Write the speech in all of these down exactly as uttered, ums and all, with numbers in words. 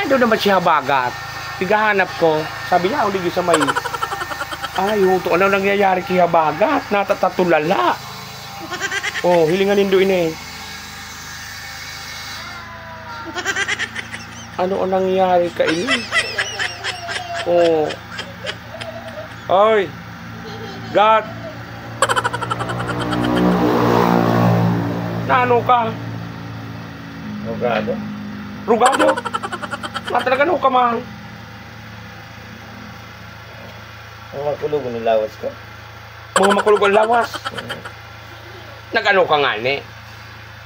Doon naman si Habagat. Tighahanap ko. Sabi niya, "Ako, digdi sa may." Ay, huto. Ano nangyayari kay Habagat? Natatatulala. Oh, hilingan nindo ini. Ano ang nangyari kaini? Oh. Oy. Gat. Naano ka? Rugado. Rugado? Nga talaga, no, ka man. Ang makulog ang lawas ko. Mga makulog ang lawas. Nag-ano ka ngani?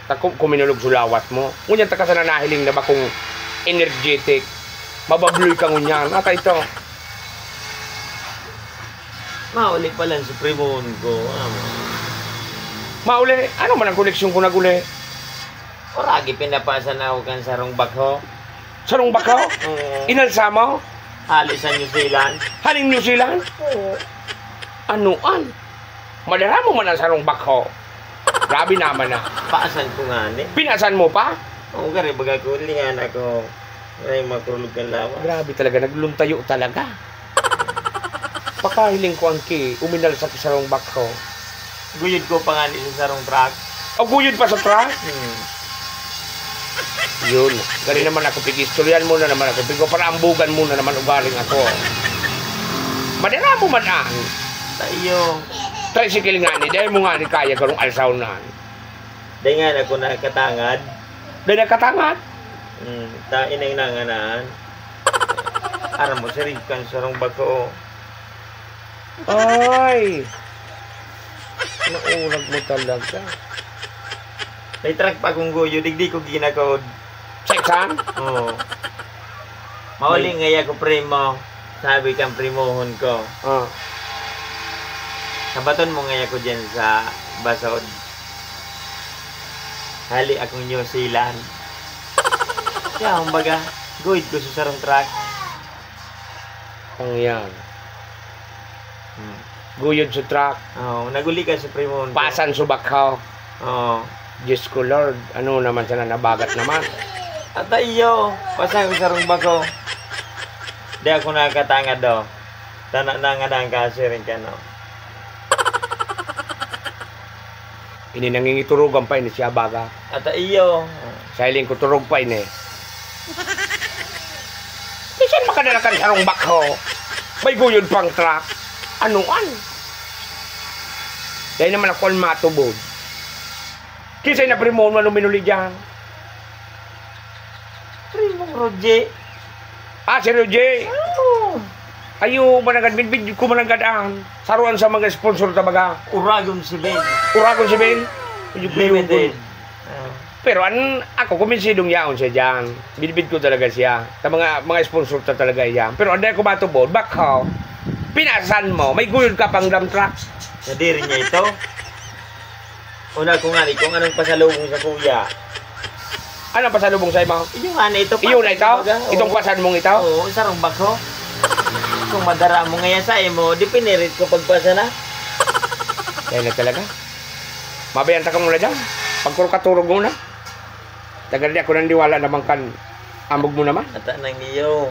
Ta-, ku-, kuminulog sa lawas mo. Ngunyan ta ka sana nahiling na bakong energetic. Mababloy ka ngunyan. Ata ito. Mauli pa lang sa primon ko. Ano? Mauli? Ano man ang koleksyon ko nag-uli? Oragi pinapasan ako kan sarong bakho. Sarong bakho? Oo. Inalsa mo? Hali sa New Zealand. Haling New Zealand? Oo. Anuan? Madara mo man ang sarong bakho. Grabe naman na. Paasan ko nga ni. Pinasan mo pa? Oo, gari baga ko, lingan ako. Ay, makurulog kan lawas. Grabe talaga, nagluntayo talaga. Pakahiling ko ang ki, uminal sa sarong bakho. Guyod ko pa nga ni sa sarong truck. O, guyod pa sa truck? Hmm. Yun. Gani naman ako, pig-istoryan mo na naman ako. Pigo, para ambugan mo na naman, ugaling ako. Madara mo man an. Tayo. Tricycle nga ni, dahil mo nga ni kaya karong alsaw na. Dahil nga na ako nakatangad. Dahil nakatangad? Hmm, ta inay nanganan. Aram mo, sirigkan sarong bato. Ay! Naurag mo talaga. May truck pa akong guyo, digdi ko ginakod. Sa exam? Oo. Mauli May ngaya ko, primo. Sabi kang primohon ko. Ah. Sabaton mo ngaya ko dyan sa basod. Hali akong New Zealand. Kaya, kumbaga, guhid ko sa sarong truck. Ang yan. Hmm. Guyod sa truck. Oo, naguli ka sa primo. Pasan sa bakhaw. Oo. Diyos ko, Lord. Ano naman sana, nabagat naman. At iyo, pasan sa sarong bako. Di ako nakakatangad, do. Tana na nga na ang kasiring ka, no? Ini nangingiturugan pa ini siya, baga. At iyo. Sa hiling ko, turog pa ini. Bisan makadala kan sarong bakho, may guyod pang truck. Anuan? Dahil naman ako ang matubod. Kisay na primo, ano minuli diyan? Primong Roger. Ah, si Roger. Oo. Ayo, mananggad, bidbid ko mananggad ang saruan sa mga sponsor ta baga. Uragon si Ben. Uragon si Ben. Medyo Limited. Kuyugon. Ah. Pero an, ako, kumbinsidong yaon siya diyan. Bidbid ko talaga siya. Sa mga, mga sponsor ta talaga yan. Pero anday ako matubod, bako, pinasan mo, may guyod ka pang dump truck. Nadiri niya ito. Una ko nga ni kung anong pasalubong sa kuya. Anong pasalubong sa imo? Iyo nga na ito, Iyo na ito? Kumbaga, oo. Itong pasan mong ito? Oo, sarong bako. Kung madara mo ngayon sa imo, di pinirit ko pagpasa na. Kaya na talaga. Mabayaan ta ka muna dyan. Pagkurkaturog muna. Tagal di ako nandiwala naman kan ambog mo naman. Ata nang iyo.